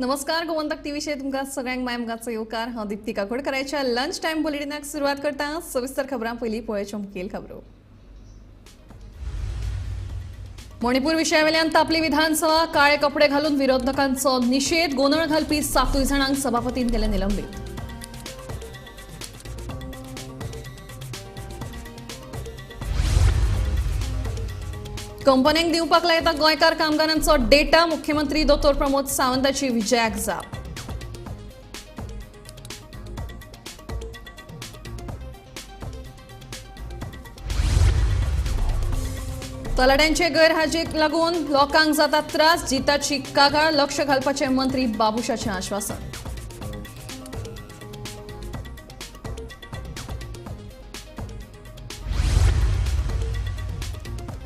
नमस्कार, गोमंतक टीव्हीचेर तुमकां सगळ्यांक मायमगाचो येवकार. हांव दीप्ती काकोडकराच्या लंच टायम बुलेटिनाक सुरवात करता. सविस्तर खबरां पयलीं पळोवच्यो मुखेल खबरो. मणिपूर विशयावेल्यान तापली विधानसभा. काळे कपडे घालून विरोधकांचो निशेध. गोंदळ घालपी 7 जाणांक सभापतीन केले निलंबीत. कंपन्यांक दिवपाक लायता गोंयकार कामगारांचो डेटा. मुख्यमंत्री दोतोर प्रमोद सावंताची विजयाक जाप. तलाट्यांचे गैरहाजेरीक लागून लोकांक जाता त्रास. जिताची कागाळ. लक्ष घालपाचे मंत्री बाबुशाचें आश्वासन.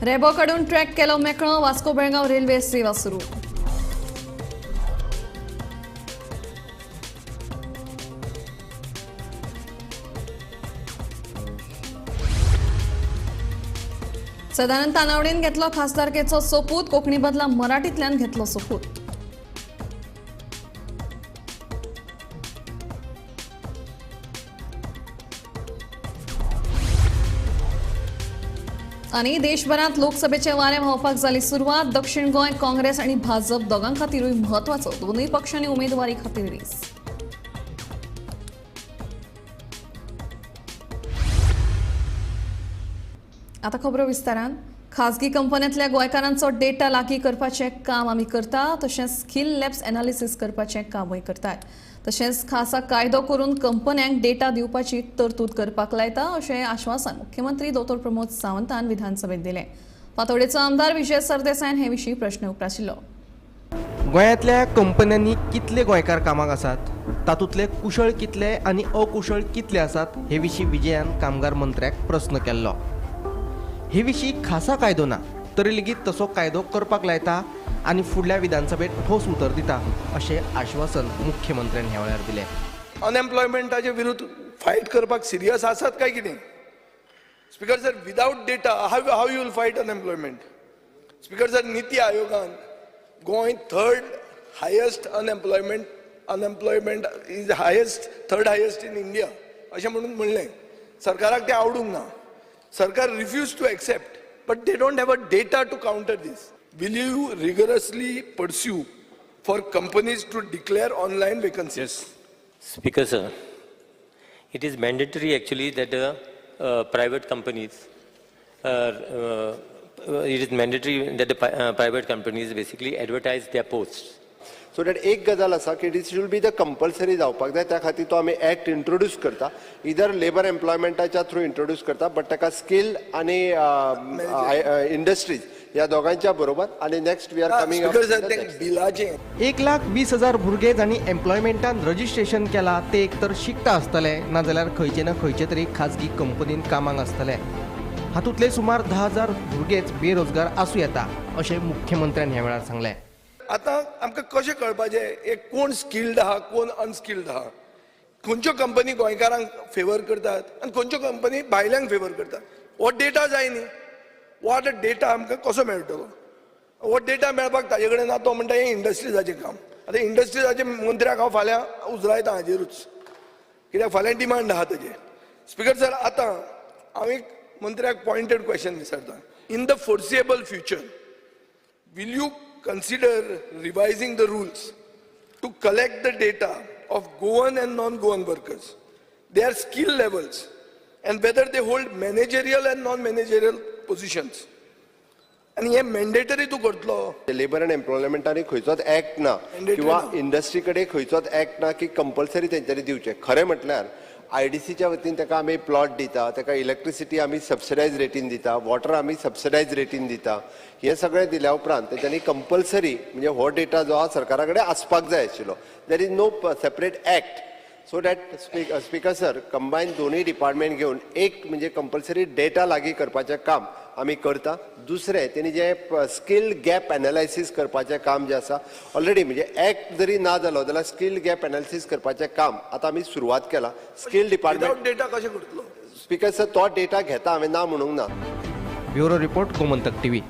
रेबो काडून ट्रॅक केलो मेकळो. वास्को बेळगांव रेल्वे सेवा सुरू. सदानंद तानावडेन घेतलो खासदारकेचो सोपूत. कोंकणी बदला मराठींतल्यान घेतलो सोपूत. आनी देशभरात लोकसभेचे वारे व्हांवपाक जाली सुरवात. दक्षिण गोंय काँग्रेस आनी भाजप दोगां खातीरूय म्हत्वाचो. दोनूय पक्षांनी उमेदवारी खातीर रेस. आतां खबरो विस्तारान. खाजगी कंपन्यांतल्या गोंयकारांचो डेटा लागीं करपाचें काम आमी करता, तशेंच स्किल लॅब्स एनालिसीस करपाचें कामूय करतात. तशेंच खासा कायदो करून कंपन्यांक डेटा दिवपाची तरतूद करपाक लायता अशें आश्वासन मुख्यमंत्री दोतोर प्रमोद सावंतान विधानसभेत दिलें. फातोडेचो आमदार विजय सरदेसायान हे विशीं प्रश्न उप्राशिल्लो. गोंयांतल्या कंपन्यांनी कितले गोंयकार कामाक आसात, तातूंतले कुशळ कितले आनी अकुशळ कितले आसात हे विशीं विजयान कामगार मंत्र्याक प्रस्न केल्लो. हे विशीं खासा कायदो ना तरी लेगीत तसो कायदो करपाक लायता आनी फुडल्या विधानसभेत ठोस उतर दिता अशें आश्वासन मुख्यमंत्र्यान ह्या वेळार दिलें. अनएम्प्लॉयमेंटाचे विरुद्ध फायट करपाक सिरियस आसात काय कितें? Speaker sir, without data how you will fight unemployment? Speaker sir, NITI आयोगान Goa third highest unemployment is highest, third highest in India अशें म्हणून म्हणलें. सरकाराक तें आवडूंक ना. सरकार refuse to accept, but they don't have a data to counter this. Will you rigorously pursue for companies to declare online vacancies? Yes, Speaker sir, it is mandatory actually that private companies, it is mandatory that the private companies basically advertise their posts. So that एक गजाल आसा की it should be the compulsory जावपाक जाय. त्या खातीर तो आमी एक्ट इंट्रोड्यूस करता, इदर लेबर एम्प्लॉयमेंटाच्या थ्रू इंट्रोड्यूस करता, बट ताका स्कील आनी इंडस्ट्रीज ह्या दोगांच्या बरोबर. आनी नेक्स्ट we are coming बिलाचें 1,20,000 भुरगे जांणी एम्प्लॉयमेंटान रजिस्ट्रेशन केलां ते एक तर शिकता आसतले ना जाल्यार खंयचे ना खंयचे तरी खाजगी कंपनीन कामाक आसतले. हातूंतले सुमार 10,000 भुरगेच बेरोजगार आसूं येता अशें मुख्यमंत्र्यान ह्या वेळार सांगलें. आतां आमकां कशें कळपाचें एक कोण स्किल्ड आहा कोण अनस्किल्ड आहा, खंयच्यो कंपनी गोंयकारांक फेवर करतात आनी खंयच्यो कंपनी भायल्यांक फेवर करतात, हो डेटा जाय न्ही. हो आतां डेटा आमकां कसो मेळटलो? हो डेटा मेळपाक ताजे कडेन ना. तो म्हणटा हें इंडस्ट्रीजाचें काम. आतां इंडस्ट्रीजाचें मंत्र्याक हांव फाल्यां उजरायता हाजेरूच, कित्याक फाल्यां डिमांड आहा ताजेर. स्पिकर सर, आतां हांव एक मंत्र्याक पॉयंटेड क्वेश्चन विचारता. In the foreseeable future will you consider revising the rules to collect the data of Goan and non-Goan workers, their skill levels, and whether they hold managerial and non-managerial positions? And हे mandatory तूं करतलो? Labour and एम्प्लॉयमेंटांनी खंयचोच act ना किंवा industry कडेन खंयचोच act ना की कंपल्सरी तेंच्यांनी दिवचें. खरें म्हटल्यार आयडीसीच्या वतीन ताका आमी प्लॉट दिता, ताका इलेक्ट्रिसिटी आमी सबसिडायज रेटीन दिता, वॉटर आमी सबसिडायज रेटीन दिता. हें सगळें दिल्या उपरांत तेंच्यांनी कंपल्सरी म्हणजे हो डेटा जो आहा सरकारा कडेन आसपाक जाय आशिल्लो. There is no separate act. So that speaker sir, combine दोनूय डिपार्टमेंट घेवन एक म्हणजे कंपल्सरी डेटा लागीं करपाचें काम आमी करता. दुसरें तेणी जें स्कील गॅप एनालायसीस करपाचें काम जें आसा ऑलरेडी म्हणजे एक्ट जरी ना जालो जाल्यार स्कील गॅप एनालिसीस करपाचें काम आतां आमी सुरवात केलां. स्कील डिपार्टमेंट डेटा कशें करतलो? स्पिकर सर, तो डेटा घेता हांवें ना म्हणूंक ना. Bureau report, Gomantak TV.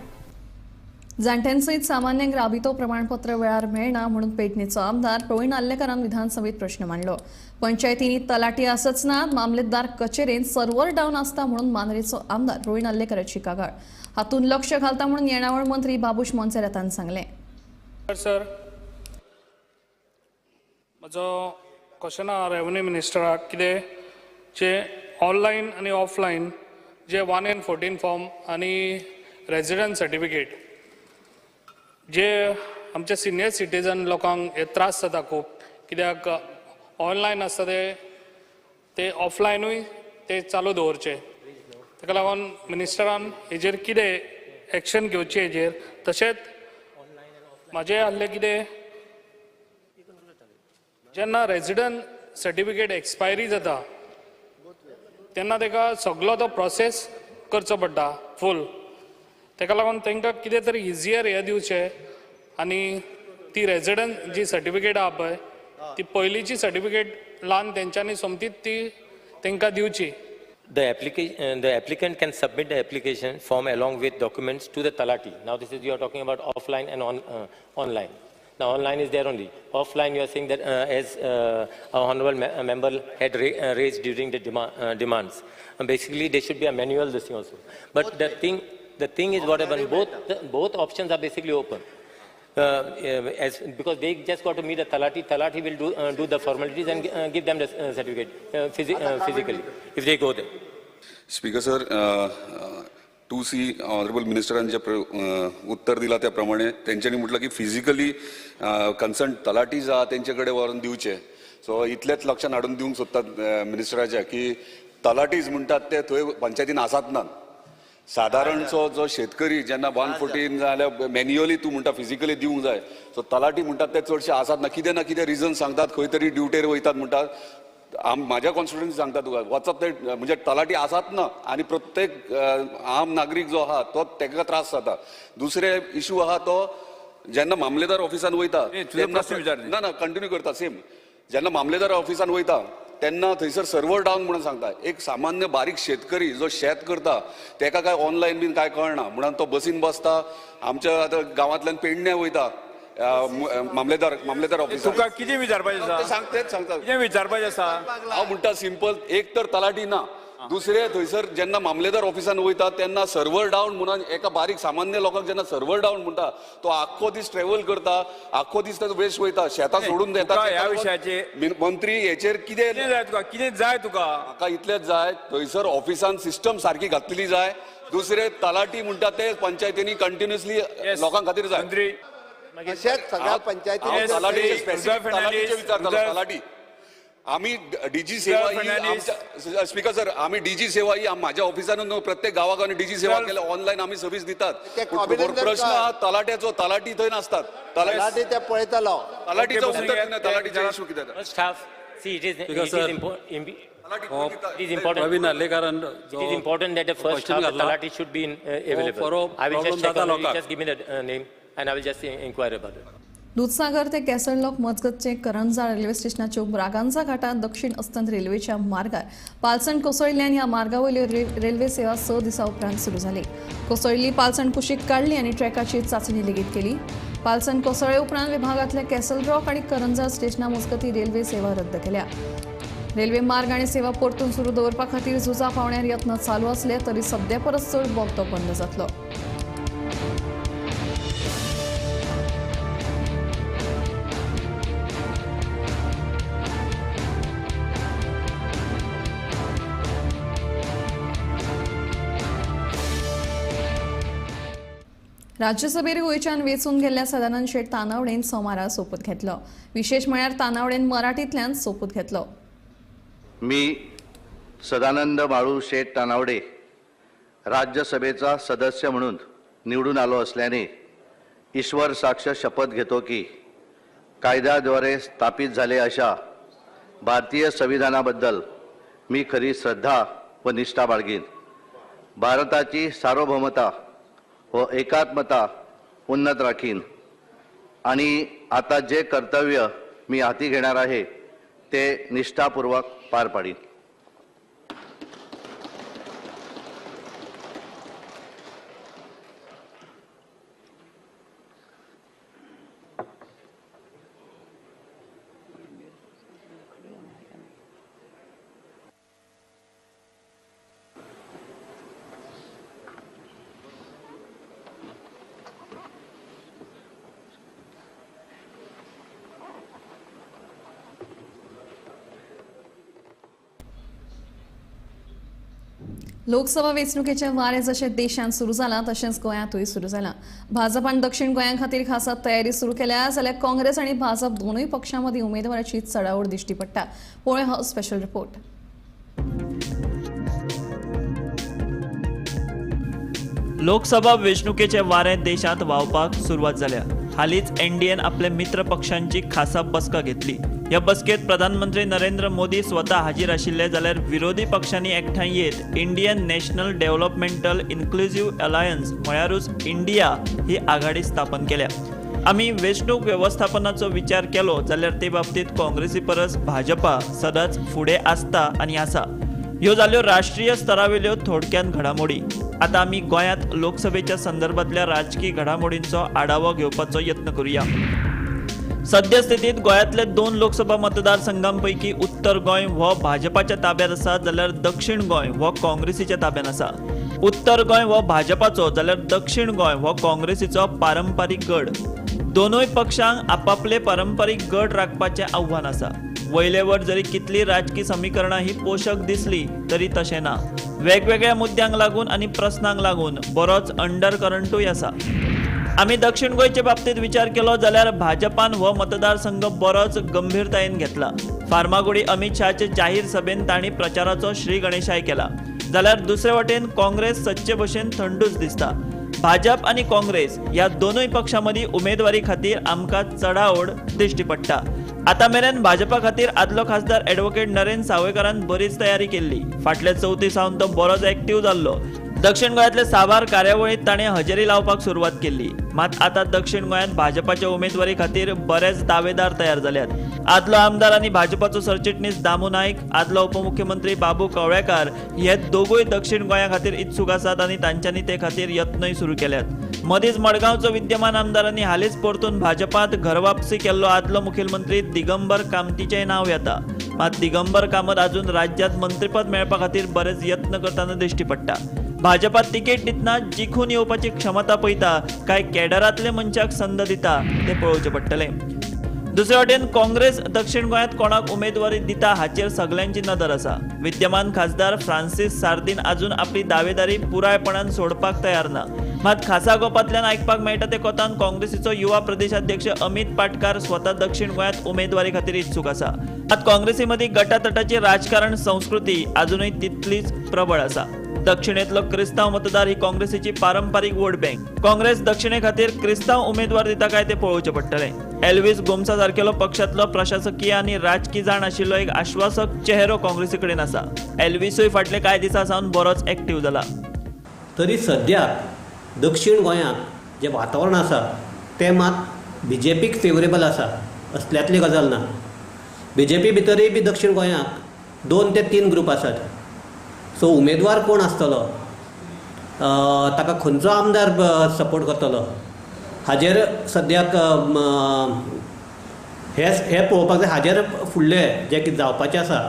जाण्ट्यांसयत सामान्यांक राबितो प्रमाणपत्र वेळार मेळना म्हणून पेडणेचो आमदार प्रवीण आर्लेकारान विधानसभेत प्रश्न मांडलो. पंचायतींनी तलाठी आसच ना, मामलेदार कचेरेंत सर्व्हर डावन आसता म्हणून मांद्रेचो आमदार प्रवीण आर्लेकाराची कागाळ. हातूंत लक्ष घालता म्हणून येणावळ मंत्री बाबूश मोन्सेरातान सांगलें. सर, म्हजो क्वेश्चन आहा रेवन्यू मिनिस्टराक कितें जे ऑनलायन आनी ऑफलायन जे 1 and 14 form आनी रेजिडंट सर्टिफिकेट जे आमचे सिनियर सिटीजन लोकांक हे त्रास जाता खूब, कित्याक ऑनलायन आसता ते ऑफलायनूय ते चालू दवरचे. ताका लागून मिनिस्टरान हेजेर कितें एक्शन घेवची हेजेर. तशेंच म्हाजें आहलें कितें जेन्ना रेजिडंट सर्टिफिकेट एक्सपायरी जाता तेन्ना ताका सगलो तो प्रोसेस करचो पडटा फूल. ताका लागून तांकां कितें तरी इजियर हें दिवचें आनी ती रेजिडंट जी सर्टिफिकेट आहा पळय ती पयलींची सर्टिफिकेट लावन तेंच्यांनी सोमतीच ती तांकां दिवची. The applicant can submit the application form along with documents to the Talati. Now this is, you are talking about offline and online. Now online is there only. Offline you are saying that as our honorable member had raised during the demands. And basically there should be a manual this thing also. But the thing is what happened, both options are basically open. As because they just got to meet the Talati. Talati will do the formalities and give them the certificate physically if they go there. Speaker sir, 2C honorable मिनिस्टरांनी जे उत्तर दिला त्याप्रमाणे तेंच्यांनी म्हटलं की physically concern talathi जा तेंचे कडेन व्हरून दिवचे. सो इतलेंच लक्षात हाडून दिवंक सोदतात मिनिस्टराच्या की तलाठीज म्हणटात ते थंय पंचायतीन आसात ना. सादारणचो जो शेतकरी जेन्ना 114 जाल्यार मॅन्युअली तूं म्हणटा फिजिकली दिवंक जाय, सो तलाठी म्हणटात ते चडशे आसात ना. कितें ना कितें रिजन सांगतात, खंय तरी ड्युटेर वयतात म्हणटात. म्हाज्या कॉन्स्टिट्युएन्सी सांगता तुका वचत ते म्हणजे तलाठी आसात ना आनी प्रत्येक आम नागरीक जो आहा तो तेका त्रास जाता. दुसरे इशू आहा तो जेन्ना मामलेदार ऑफिसान वयता ना ना कंटिन्यू करता सेम, जेन्ना मामलेदार ऑफिसान वयता तेन्ना थंयसर सर्वर डावन म्हणून सांगता. एक सामान्य बारीक शेतकरी जो शेत करता तेका काय ऑनलायन बीन काय कळना म्हणून तो बसीन बसता. आमच्या आतां गांवांतल्यान पेडण्या वयता मामलेदार मामलेदार ऑफिसार. तुका कितें विचारपाचें आसा? सांग तेच सांगता कितें विचारपाचें आसा? हांव म्हणटा सिंपल, एक तर तलाठी ना, दुसरें थंयसर जेन्ना मामलेदार ऑफिसान वयता तेन्ना सर्वर डावन म्हणून एका बारीक सामान्य लोकांक जेन्ना सर्वर डावन म्हणटा तो आख्खो दीस ट्रॅव्हल करता, आख्खो दीस ताचो वेस्ट वयता, शेतां सोडून येता. ह्या विशयाचेर मंत्री हेचेर कितें जाय तुका? कितें जाय तुका? म्हाका इतलेंच जाय थंयसर ऑफिसान सिस्टम सारकी घातलेली जाय. दुसरें तलाठी म्हणटा ते पंचायतींनी कंटिन्युअसली लोकां खातीर जाय. मंत्री तशेंच सगळ्या पंचायतींनी तलाठीचे विचारतालो. तलाठी आमी डीजी सेवा ही स्पीकर सर, आमी डीजी सेवा ही माझ्या ऑफिसानूच प्रत्येक गांवागांवांनी डीजी सेवा केल्या, ऑनलायन आमी सर्वीस दितात. प्रश्न आहा तलाट्याचो, तलाठी थंय नासतात. तलाठी ते पळयतालो, तलाठीचो उत्तर दिना, तलाठीचो इशू कितें. See, it is important. Praveen आर्लेकारान It is important that the first half the Talati should be available. I will just check on it. Just give me the name and I will just inquire about it. Dudhsagar ते कॅसललॉक मजगतचे करंजा railway स्टेशनाच्या Braganza घाटात दक्षिण अस्तंत रेल्वेच्या मार्गार पालसण कोसळिल्ल्यान ह्या मार्गावयली railway सेवा 6 दिसां उपरांत सुरू जाली. कोसळिल्ली पालसण कुशीक काडली आनी ट्रॅकाची चाचणी लेगीत केली. पालसण कोसळ्ळे उपरांत विभागांतल्या कॅसलरॉक आनी करंजा स्टेशना मजगती रेल्वे सेवा रद्द केल्या. रेल्वे मार्ग आनी सेवा परतून सुरू दवरपा खातीर झुजा पावण्यार यत्न चालू आसले तरी सध्या परस चड बोगदो बंद जातलो. राज्यसभेर गोंयच्यान वेंचून गेल्ल्या सदानंद शेट तानावडेन सोमारा सोपूत घेतलो. विशेष म्हळ्यार तानावडेन मराठींतल्यान सोपूत घेतलो. मी सदानंद बाळू शेट तानावडे राज्यसभेचा सदस्य म्हणून निवडून आलो असल्याने ईश्वर साक्ष शपथ घेतो की कायद्याद्वारे स्थापित झाले अशा भारतीय संविधानाबद्दल मी खरी श्रद्धा व निष्ठा बाळगीन. भारताची सार्वभौमता व एकात्मता उन्नत राखीन आणि आता जे कर्तव्य मी हाती घेणार आहे ते निष्ठापूर्वक पार पाडीन. लोकसभा वेंचणुकेचें वारें जशें देशांत सुरू जालां तशेंच गोंयांतूय सुरू जालां. भाजपान दक्षिण गोंया खातीर खासा तयारी सुरू केल्या जाल्यार काँग्रेस आनी भाजप दोनूय पक्षां मदीं उमेदवाराची चढाओढ दिश्टी पडटा. पळोवया हो स्पेशल रिपोर्ट. लोकसभा वेंचणुकेचे वारें देशांत व्हांवपाक सुरवात जाल्या. हालींच एनडीएन आपले मित्र पक्षांची खासा बसका घेतली. ह्या बसकेत प्रधानमंत्री नरेंद्र मोदी स्वता हाजीर आशिल्ले जाल्यार विरोधी पक्षांनी एकठांय येत Indian National Developmental Inclusive Alliance म्हळ्यारूच India ही आघाडी स्थापन केल्या. आमी वेंचणूक वेवस्थापनाचो विचार केलो जाल्यार ते बाबतींत काँग्रेसी परस भाजपा सदांच फुडें आसता आनी आसा. ह्यो जाल्यो राष्ट्रीय स्तरावेल्यो थोडक्यान घडामोडी. आतां आमी गोंयांत लोकसभेच्या संदर्भांतल्या राजकी घडामोडींचो आढावो घेवपाचो यत्न करुया. सद्यस्थितींत गोंयांतले 2 लोकसभा मतदारसंघांपैकी उत्तर गोंय हो भाजपाच्या ताब्यांत आसा जाल्यार दक्षिण गोंय हो काँग्रेसीच्या ताब्यांत आसा. उत्तर गोंय हो भाजपाचो जाल्यार दक्षिण गोंय हो काँग्रेसीचो पारंपारीक गड. दोनूय पक्षांक आपापले पारंपारीक गड राखपाचें आव्हान आसा. वयलेवर जरी कितली राजकी समीकरणां ही पोशक दिसली तरी तशें ना. वेगवेगळ्या मुद्द्यांक लागून आनी प्रस्नांक लागून बरोच अंडर करंटूय आसा. आमी दक्षिण गोंयचे बाबतींत विचार केलो जाल्यार भाजपान हो मतदारसंघ बरोच गंभीरतायेन घेतला. फार्मागुडी अमित शहाचे जाहीर सभेन तांणी प्रचाराचो श्री गणेशाय केला जाल्यार दुसरे वटेन काँग्रेस सदचे भशेन थंडूच दिसता. भाजप आनी काँग्रेस ह्या दोनूय पक्षां मदीं उमेदवारी खातीर आमकां चढाओढ दिश्टी पडटा. आतां मेरेन भाजपा खातीर आदलो खासदार एडवोकेट नरेंद्र सावयकारान बरीच तयारी केल्ली. फाटल्या चवथी सावन तो बरोच एक्टीव जाल्लो. दक्षिण गोंयांतले साबार कार्यावळींत ताणें हजेरी लावपाक सुरवात केल्ली. मात आतां दक्षिण गोंयांत भाजपाच्या उमेदवारी खातीर बरेच दावेदार तयार जाल्यात. आदलो आमदार आनी भाजपाचो सरचिटणीस दामू नायक, आदलो उपमुख्यमंत्री बाबू कवळेकार हे दोगूय दक्षिण गोंया खातीर इत्सूक आसात आनी तांच्यांनी ते खातीर यत्नय सुरू केल्यात. मदींच मडगांवचो विद्यमान आमदार आनी हालींच परतून भाजपांत घरवापसी केल्लो आदलो मुखेलमंत्री दिगंबर कामतीचें नांव येता. मात दिगंबर कामत अजून राज्यांत मंत्रीपद मेळपा खातीर बरेच यत्न करतना दिश्टी पडटा. भाजपा तिकेट दितना जिखून येवपाची क्षमता पळयता काय कॅडरांतले मनशाक संद दिता तें पळोवचें पडटलें. दुसरे वटेन काँग्रेस दक्षिण गोंयांत कोणाक उमेदवारी दिता हाचेर सगल्यांची नदर आसा. विद्यमान खासदार फ्रांसीस सार्दीन अजून आपली दावेदारी पुरायपणान सोडपाक तयार ना. मात खासा गोपांतल्यान आयकपाक मेळटा ते कोतान काँग्रेसीचो युवा प्रदेशाध्यक्ष अमित पाटकार स्वता दक्षिण गोंयांत उमेदवारी खातीर इत्सूक आसा. मात काँग्रेसी मदीं गटातटाची राजकारण संस्कृती अजुनूय तितलीच प्रबळ आसा. दक्षिणेंतलो क्रिस्तांव मतदार ही काँग्रेसीची पारंपारीक वोट बँक. काँग्रेस दक्षिणे खातीर क्रिस्तांव उमेदवार दिता काय तें पळोवचें पडटलें. एल्वीस गोम्सा सारकेलो पक्षांतलो प्रशासकीय आनी राजकी जाण आशिल्लो एक आश्वासक चेहरो काँग्रेसी कडेन आसा. एल्वीसूय फाटले कांय दिसां सावन बरोच एक्टीव जाला. तरी सद्याक दक्षिण गोंयांत जें वातावरण आसा तें मात बीजेपीक फेवरेबल आसा असल्यांतली गजाल ना. बीजेपी भितरूय बी दक्षिण गोंयांत 2 ते 3 ग्रूप आसात. सो उमेदवार कोण आसतलो, ताका खंयचो आमदार सपोर्ट करतलो हाजेर सद्याक हें पळोवपाक जाय. हाजेर फुडलें जें कितें जावपाचें आसा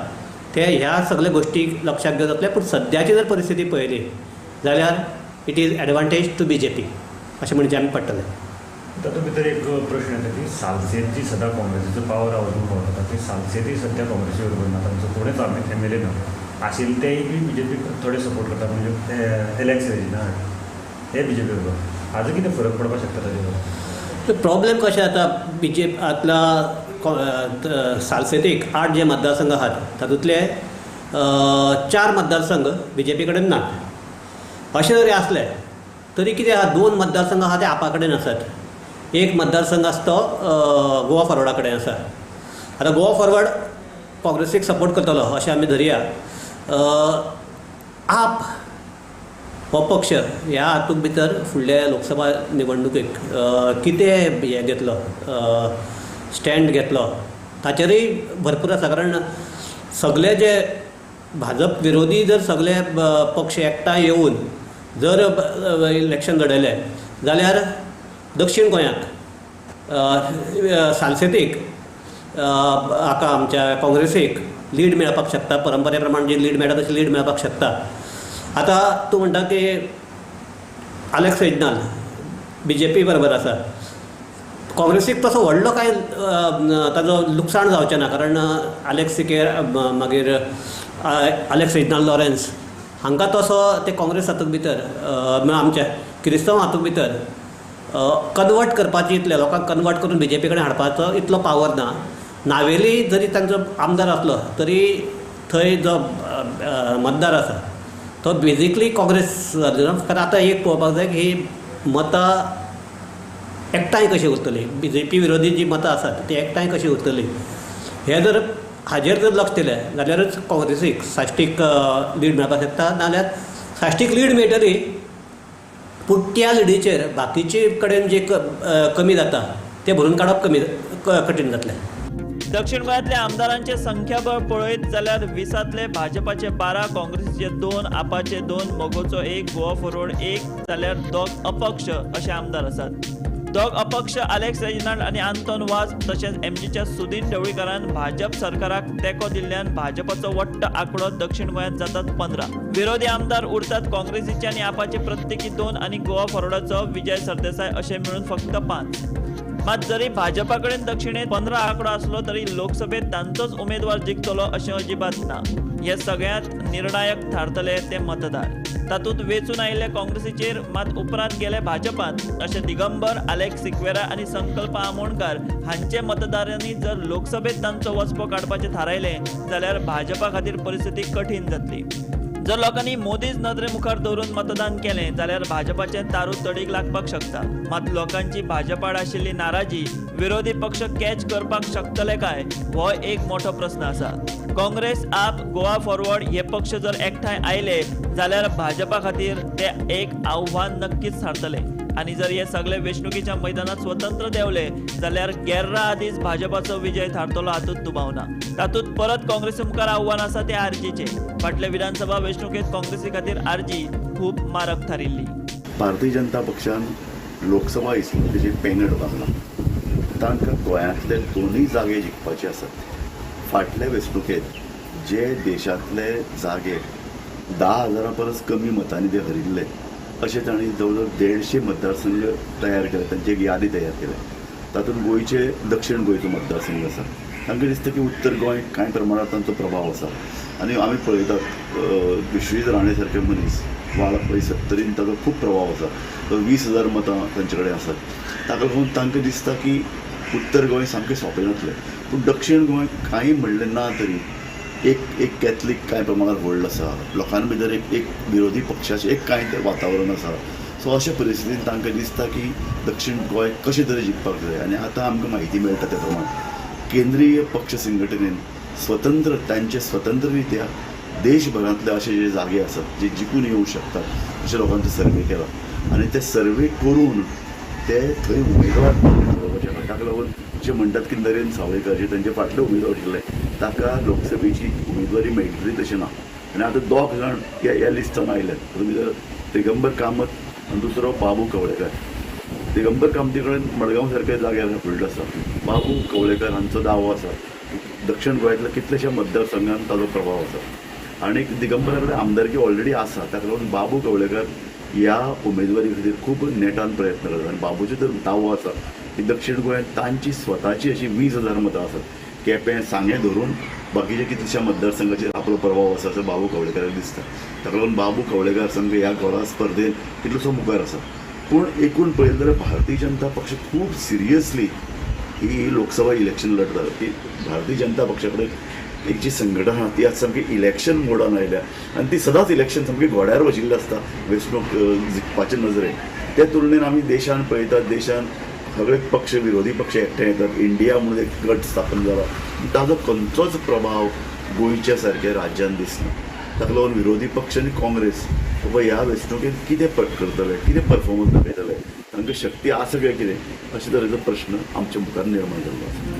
तें ह्या सगल्या गोश्टीक लक्षांत घेवन जातलें. पूण सद्याची जर परिस्थिती पळयली जाल्यार it is advantage to BJP अशें म्हणचें आमी पडटलें. तातूंत भितर एक प्रश्न येता की सालसेत जी सदां काँग्रेसीचो पावर हावस म्हणून वळखतात ती सालसेतूय सद्या काँग्रेसी बरोबर ना, तांचो कोणूच एम एल ए ना आशिल्ले तेय बी बीजेपी थोडे सपोर्ट करता, म्हणजे एलेक्स रेजिनाल्ड हे बीजेपी बरोबर. हाजो कितें फरक पडपाक शकता ताजेर? प्रॉब्लेम कशें जाता, बीजेपी आतला सालसेतीक 8 जे मतदारसंघ आहात तातूंतले 4 मतदारसंघ बीजेपी कडेन ना. अशें जरी आसलें तरी कितें आहा, 2 मतदारसंघ आहा ते आपा कडेन आसात. एक मतदारसंघ आसा तो गोवा फॉरवर्डा कडेन आसा. आतां गोवा फॉरवर्ड काँग्रेसीक सपोर्ट करतलो अशें आमी धरया. आप हो पक्ष ह्या हातूंत भितर फुडल्या लोकसभा निवडणुकेक कितें हें घेतलो, स्टँड घेतलो ताचेरूय भरपूर आसा. कारण सगळे जे भाजप विरोधी जर सगळे पक्ष एकठांय येवन जर इलेक्शन लडयलें जाल्यार दक्षिण गोंयांत सालसेतीक हाका आमच्या काँग्रेसीक लीड मेळपाक शकता. परंपरे प्रमाण जी लीड मेळटा तशी लीड मेळपाक शकता. आतां तूं म्हणटा की आलेक्स रेजिनाल्ड बीजेपी बरोबर आसा, काँग्रेसीक तसो व्हडलो कांय ताजो लुकसाण जावचें ना. कारण आलेक्स सिकेर, मागीर आलेक्स रेजिनाल्ड लॉरेन्स हांकां तसो ते काँग्रेस हातूंत भितर आमच्या क्रिस्तांव हातूंत भितर कन्वर्ट करपाची इतले लोकांक कन्वर्ट करून बीजेपी कडेन हाडपाचो इतलो पावर ना. नावेली जरी तांचो आमदार आसलो तरी थंय जो मतदार आसा तो बेजिकली काँग्रेस. कारण आतां एक पळोवपाक जाय की मतां एकठांय कशी उरतली, बीजेपी विरोधी जी मतां आसात ती एकठांय कशी उरतली हे जर हाजेर जर लक्ष दिलें जाल्यारच काँग्रेसीक साश्टीक लीड मेळपाक शकता. नाजाल्यार साश्टीक लीड मेळटली पूण त्या लिडीचेर बाकीचे कडेन जे कमी जाता ते भरून काडप कमी कठीण जातलें. दक्षिण गोंयांतल्या आमदारांचे संख्याबळ पळयत जाल्यार 20तले भाजपाचे 12, काँग्रेसीचे 2, आपाचे 2, मगोचो 1, गोवा फॉरवर्ड 1 जाल्यार 2 अपक्ष अशे आमदार आसात. 2 अपक्ष आलेक्स रेजिनाल्ड आनी आंतोन वाज तशेंच एमजीच्या सुदीन ढवळीकारान भाजप सरकाराक तेंको दिल्ल्यान भाजपाचो वट्ट आंकडो दक्षिण गोंयांत जातात 15. विरोधी आमदार उरतात काँग्रेसीचे आनी आपाचे प्रत्येकी 2 आनी गोवा फॉरवर्डाचो विजय सरदेसाय अशे मेळून फक्त 5. मात जरी भाजपा कडेन दक्षिणेत 15 आंकडो आसलो तरी लोकसभेत तांचोच उमेदवार जिखतलो अशें अजिबात ना. हे सगळ्यांत निर्णायक थारतले ते मतदार. तातूंत वेंचून आयिल्ले काँग्रेसीचेर मात उपरांत गेले भाजपांत अशें दिगंबर, आलेक्स सिक्वेरा आनी संकल्प आमोणकार हांचे मतदारांनी जर लोकसभेत तांचो वचपो काडपाचें थारायलें जाल्यार भाजपा खातीर परिस्थिती कठीण जातली. जर लोकांनी मोदीच नदरे मुखार दवरून मतदान केलें जाल्यार भाजपाचें तारू तडीक लागपाक शकता. मात लोकांची भाजपाड आशिल्ली नाराजी विरोधी पक्ष कॅच करपाक शकतले काय हो एक मोठो प्रस्न आसा. काँग्रेस, आप, गोवा फॉरवर्ड हे पक्ष जर एकठांय आयले जाल्यार भाजपा खातीर ते एक आव्हान नक्कीच थारतलें आनी जर हे सगळे वेंचणुकेच्या मैदानात स्वतंत्र देंवले जाल्यार गेर्रा आदींच भाजपाचो विजय थारतलो हातूंत दुबाव ना. तातूंत परत काँग्रेसी मुखार आव्हान आसा ते आरजीचें. फाटल्या विधानसभा वेंचणुकेंत काँग्रेसी खातीर आरजी खूब मारक थारिल्ली. भारतीय जनता पक्षान लोकसभा वेंचणुकेचें पॅनल बांदलां. तांकां गोंयांतले दोनूय जागे जिखपाचे आसात. फाटले वेंचणुकेंत जे देशांतले जागे 10,000 परस कमी मतांनी ते हरिल्ले अशें तांणी जवळ जवळ 150 मतदारसंघ तयार केले, तांची एक यादी तयार केल्या. तातूंत गोंयचे दक्षिण गोंयचो मतदारसंघ आसा. तांकां दिसता की उत्तर गोंय कांय प्रमाणात तांचो प्रभाव आसा आनी आमी पळयतात विश्वजीत राणे सारके मनीस वाळपय सत्तरीन ताचो खूब प्रभाव आसा. 20,000 मतां तांचे कडेन आसात. ताका लागून तांकां दिसता की उत्तर गोंय सामकें सोंपें जातलें. पूण दक्षिण गोंय कांय म्हणलें ना तरी एक एक कॅथलीक कांय प्रमाणात व्हडलो आसा, लोकां भितर एक एक विरोधी पक्षाचें एक कांय वातावरण आसा. सो अशे परिस्थितीन तांकां दिसता की दक्षिण गोंय कशें तरेन जिखपाक जाय. आनी आतां आमकां म्हायती मेळटा त्या प्रमाण केंद्रीय पक्ष संघटनेन स्वतंत्र तांचे स्वतंत्र रित्या देशभरांतले अशे जे जागे आसात जे जिखून येवंक शकतात अशे लोकांचो सर्वे केला आनी ते सर्वे करून ते थंय उमेदवार थारोवपाचे आसा. ताका लागून जे म्हणटात की नरेंद्र सावयकर जे तांचे फाटले उमेदवार आशिल्ले ताका लोकसभेची उमेदवारी मेळटली तशें ना. आनी आतां 2 जाण ह्या लिस्टान आयल्यात. तातूंत भितर दिगंबर कामत आनी दुसरो बाबू कवळेकर. दिगंबर कामती कडेन मडगांव सारक्या जाग्यार होल्ड आसा. बाबू कवळेकर हांचो दावो आसा दक्षिण गोंयांतल्या कितल्याश्या मतदारसंघान ताचो प्रभाव आसा आनी दिगंबरा कडेन आमदारकी ऑलरेडी आसा. ताका लागून बाबू कवळेकर ह्या उमेदवारी खातीर खूब नेटान प्रयत्न करता आनी बाबूचो तर दावो आसा की दक्षिण गोंयांत तांची स्वताची अशी 20,000 मतां आसात. केपें, सांगें धरून बाकीच्या कितल्याश्या मतदारसंघाचेर आपलो प्रभाव आसा असो बाबू कवळेकराक दिसता. ताका लागून बाबू कवळेकर संघ ह्या घोडा स्पर्धेन कितलोसो मुखार आसा. पूण एकूण पळयलें जाल्यार भारतीय जनता पक्ष खूब सिरियसली ही लोकसभा इलेक्शन लढता. की भारतीय जनता पक्षा कडेन एक जी संघटना आहा ती आज सामकी इलेक्शन मोडान आयल्या आनी ती सदांच इलेक्शन सामकी घोड्यार बशिल्ली आसता वेंचणूक जिखपाचे नजरेन. ते तुलनेन आमी देशान पळयतात, देशान सगळे पक्ष विरोधी पक्ष एकठांय येतात, इंडिया म्हणून एक गट स्थापन जाला. ताजो खंयचोच प्रभाव गोंयच्या सारक्या राज्यान दिसना. ताका लागून विरोधी पक्ष आनी काँग्रेस बाबा ह्या वेंचणुकेंत कितें करतले, कितें परफॉर्मन्स दाखयतले, तांकां शक्ती आसा काय कितें अशे तरेचो प्रश्न आमच्या मुखार निर्माण जाल्लो आसा.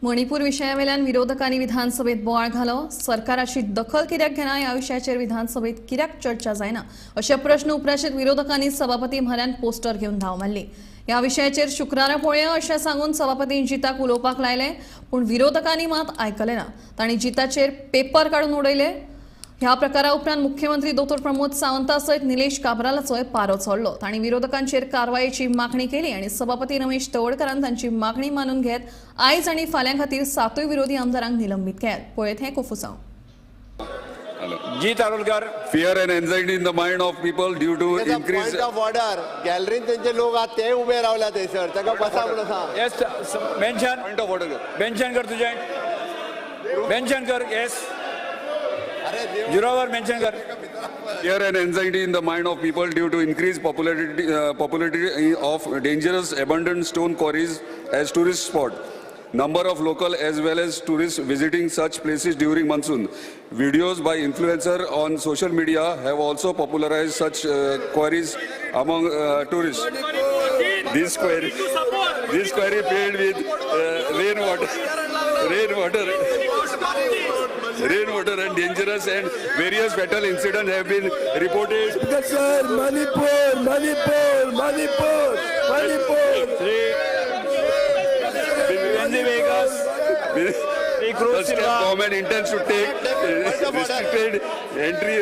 मणिपूर विशयावेल्यान विरोधकांनी विधानसभेत बोवाळ घालो. सरकाराची दखल कित्याक घेना ह्या विशयाचेर विधानसभेत कित्याक चर्चा जायना अशे प्रश्न उप्राशीत विरोधकांनी सभापती म्हऱ्यान पोस्टर घेवन धांव मारली. ह्या विशयाचेर शुक्रारा पळोवया अशें सांगून सभापतीन जिताक उलोवपाक लायलें, पूण विरोधकांनी मात आयकलें ना. तांणी जिताचेर पेपर काडून उडयले. ह्या प्रकारा उपरांत मुख्यमंत्री दोतोर प्रमोद सावंता सयत निलेश काब्रालाचोय पारो चडलो. तांणी विरोधकांचेर कारवायेची मागणी केली आनी सभापती रमेश तवडकारान तांची मागणी मानून घेत आयज आनी फाल्यां खातीर 7 विरोधी आमदारांक निलंबीत केले. पळयत हें कोफुसांव. G Tarolkar. Fear and anxiety in the mind of people due to increase point of order. गॅलरीन तेंचे लोक आहात ते उबे रावल्या थंयसर, ताका बसा म्हणून सांग. Yes, mention point of order. Mention कर तुजें, मेन्शन कर. येस, झिरोवर मेन्शन कर. Fear and anxiety in the mind of people due to increased popularity of dangerous abandoned stone quarries as tourist spot. Number of local as well as tourists visiting such places during monsoon. Videos by influencer on social media have also popularized such quarries among tourists. This quarry filled with rainwater and dangerous and various fatal incidents have been reported. Sir, Manipur, Manipur, Manipur, Manipur. The state government intends to take restricted entry.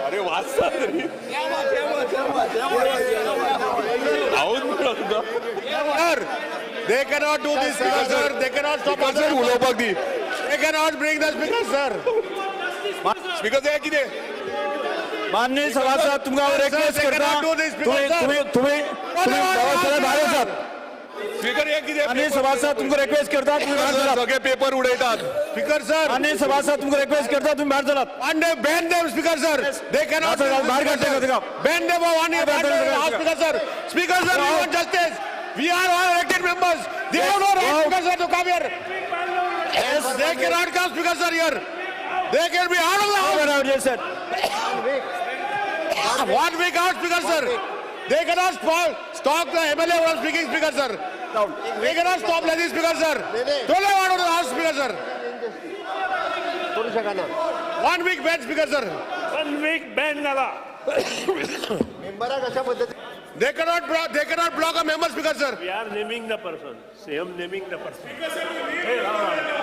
अरे वाचता तरी. They cannot do this, speaker sir. They cannot stop us. Sir, उलोवपाक दी. They cannot bring the speaker sir. Speaker sir, कितें? माननीय सभासद, तुमकां हांव request करता, तुम्ही तुम्ही भायर वचात. स्पीकर हे कितें? माननीय सभासद, तुमकां रिक्वेस्ट करता, तुम्ही भायर चलात. सगळे पेपर उडयतात. स्पीकर सर, माननीय सभासद, तुमकां रिक्वेस्ट करता, तुम्ही भायर चलात. And ban them, speaker sir. They cannot. भायर काडटा तुका. Ban them one year. Speaker sir, speaker sir, we want justice. We are all elected members. They have no right, speaker sir, to come here. Yes, they cannot come, speaker sir, here. They can be out of the house. Yes, sir. 1 week out, speaker sir. They cannot stop the MLA from speaking, speaker sir. They cannot stop ladies, speaker sir. Don't let out of the house, speaker sir. 1 week ban, speaker sir. 1 week ban जाला. मेंबराक अशा पद्दतीन They cannot block a member, speaker sir. We are naming the person. Same naming the person.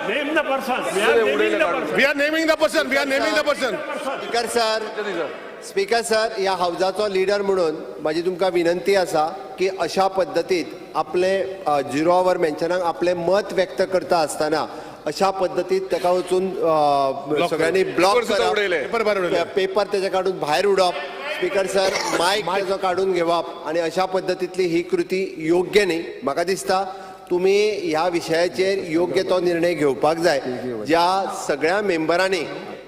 Name the person. We are naming the person. We are naming the person. We are naming the person. Speaker sir, speaker sir, ह्या हावजाचो leader म्हणून म्हाजी तुमकां विनंती आसा की अशा पद्दतीत आपले zero our मेन्शनाक आपलें मत व्यक्त करता आसतना अशा पद्दतीत ताका वचून सगळ्यांनी ब्लॉक करप, पेपर तेजे काडून भायर उडोवप, स्पीकर सर मायक तेजो काडून घेवप आनी अशा पद्दतींतली ही कृती योग्य न्ही. म्हाका दिसता तुमी ह्या विशयाचेर योग्य तो निर्णय घेवपाक जाय. ज्या सगळ्या मेंबरांनी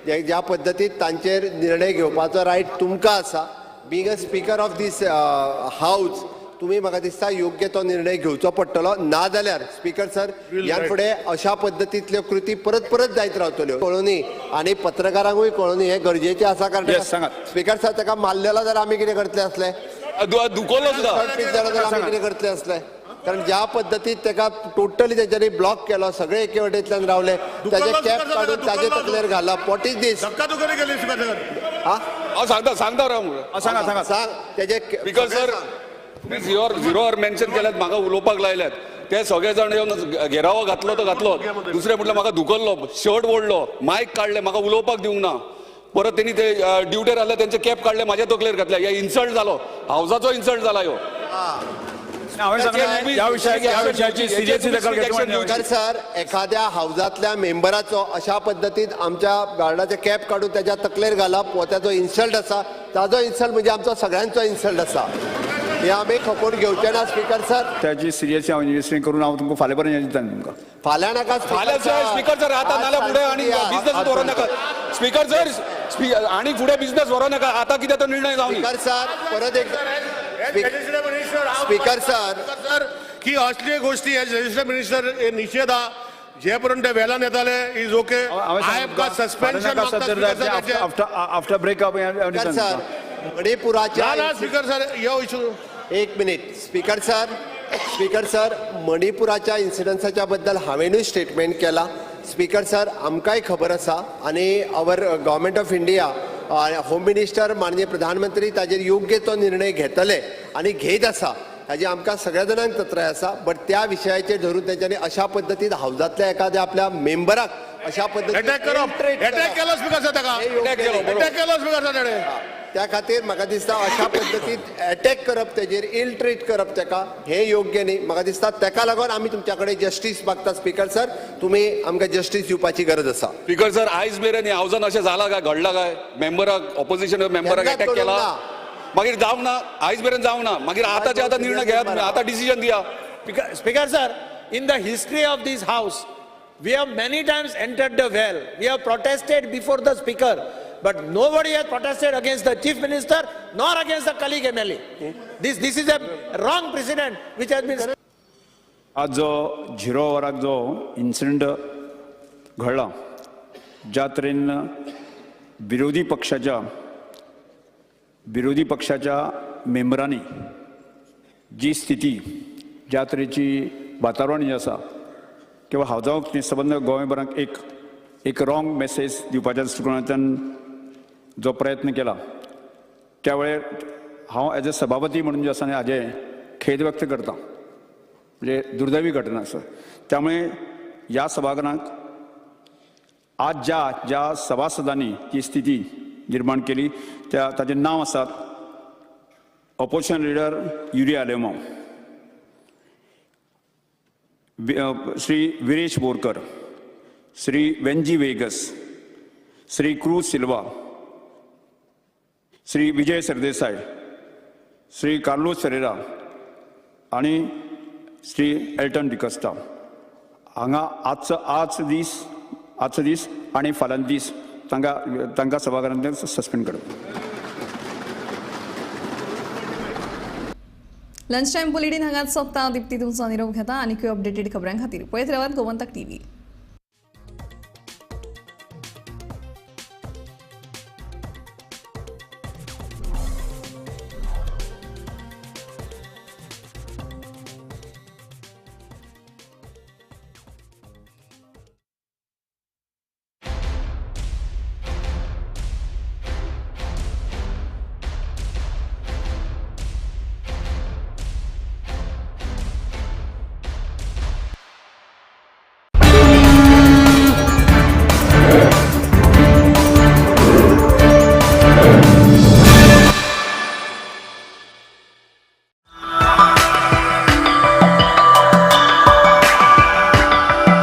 ज्या पद्दतीत तांचेर निर्णय घेवपाचो रायट तुमकां आसा, being a speaker of this house तुमी म्हाका दिसता योग्य तो निर्णय घेवचो पडटलो. ना जाल्यार स्पीकर सर ह्यान फुडें अशा पद्दतींतल्यो कृती परत परत जायत रावतल्यो. कळोनी आनी पत्रकारांकूय कळोनी हें गरजेचें आसा. कारण स्पीकर सर ताका मारलेलो जाल्यार आमी कितें करतले आसले, दुखवलो जाल्यार आमी कितें करतले आसले. कारण ज्या पद्दतीत ताका टोटली तेंच्यांनी ब्लॉक केलो, सगळे एके वटेंतल्यान रावले, ताजे कॅप काडून ताजे तकलेर घालप, what is दीस? हांव सांगता सांगता राव, सांगा सांग तेजे. स्पीकर सर, तुम्ही झिरो our mention केल्यात, म्हाका उलोवपाक लायल्यात, ते सगळे जाण येवन घेरावो घातलो तो घातलो. दुसरें म्हटल्यार म्हाका धुकल्लो, शर्ट ओडलो, मायक काडले, म्हाका उलोवपाक दिवंक ना. परत तेणी ते ड्युटेर आसले तेंचे कॅप काडले, म्हाज्या तकलेर घातले. हे इन्सल्ट जालो, हावजाचो इन्सल्ट जाला ह्यो. सर, एखाद्या हावजातल्या मेंबराचो अशा पद्दतीन आमच्या गार्डाचे कॅप काडून त्याच्या तकलेर घालप हो ताजो इन्सल्ट आसा. ताजो इन्सल्ट म्हणजे आमचो सगळ्यांचो इन्सल्ट आसा. हे आमी खपोवन घेवचे ना स्पीकर सर. त्याची सिरियस हांव इन्वेस्टिगेट करून हांव तुमकां फाल्यां पर्यंत दिता तुमकां. फाल्यां नाका फाल्यां स्पीकर सर, आतां नाल्यार फुडें आनी बिजनेस व्हरूं नाका स्पीकर सर, आनी फुडें बिजनेस व्हरूं नाका. आतां कितें तो निर्णय जावं. स्पीकर सर परत एक स्पीकर सर की असले गोष्टी रजिस्टर मिनिस्टर निषेध हा जे पर्यंत वेल्यान येताले is okay. I have got suspension after breakup. Sir मणिपुराच्या ना स्पीकर सर यो इशू. एक minute speaker sir, speaker sir मणिपुराच्या इन्सिडन्साच्या बद्दल हांवेनूय स्टेटमेंट केला. स्पीकर सर आमकांय खबर आसा आनी our government of India home minister माननीय प्रधानमंत्री ताजेर योग्य तो निर्णय घेतले आनी घेत आसा. हाजी आमकां सगळ्या जाणांक चत्राय आसा. बट त्या विशयाचेर धरून तेंच्यांनी अशा पद्दतीन हावजांतल्या एखाद्या आपल्या मेंबराक अशा पद्दतीन अटॅक करप, अटॅक केलो स्पीकर सर ताका, अटॅक केलो स्पीकर सर ताणें. त्या खातीर म्हाका दिसता अशा पद्दतीन अटॅक करप तेजेर, इल ट्रीट करप तेका हें योग्य न्ही. म्हाका दिसता तेका लागून आमी तुमच्या कडेन जस्टीस मागता स्पीकर सर, तुमी आमकां जस्टीस दिवपाची गरज आसा. स्पीकर सर, आयज मेरेन ह्या हावजान अशें जालां काय, घडलां काय मेंबराक, ऑपोजिशन मेंबराक अटॅक केला? मागीर जावंक ना, आयज मेरेन जावंक ना. मागीर आतांचे आतां निर्णय घेयात तुमी, आतां डिसिजन दिया. Speaker sir, in the history of this house we have many times entered the well, we have protested before the speaker, but nobody has protested against the chief minister nor against the colleague MLA. This is a wrong precedent which has been. आज जो zero वराक जो incident घडला, ज्या तरेन विरोधी पक्षाच्या मेंबरांनी जी स्थिती, ज्या तरेची वातावरण जें आसा किंवा हावजाक संबंद गोंयभराक एक एक रॉंग मॅसेज दिवपाच्या दृश्टिकोनांतल्यान जो प्रयत्न केला, त्या वेळेर हांव एज अ सभापती म्हणून जे आसा हाजें खेद व्यक्त करता. म्हणजे दुर्दैवी घटना आसा. त्यामुळे ह्या सभाघरांत आज ज्या ज्या सभासदांनी ती स्थिती निर्माण केली त्या ताचें नांव आसात opposition leader Yuri Alemao, Shri Viresh Borkar, Shri Venzy Viegas, Shri Cruz Silva, Shri Vijay Sardesai, Shri Carlos Ferreira आनी श्री एल्टन डिकॉस्टा. हांगा आजचो दीस आनी फाल्यां दीस तांकां सभाघरांतल्यान सस्पेंड करप. लंच टायम बुलेटीन हांगाच सोंपता. दीप्ती तुमचो निरोप घेता आनी अपडेटेड खबरां खातीर पळयत रावात गोमंतक टीव्ही.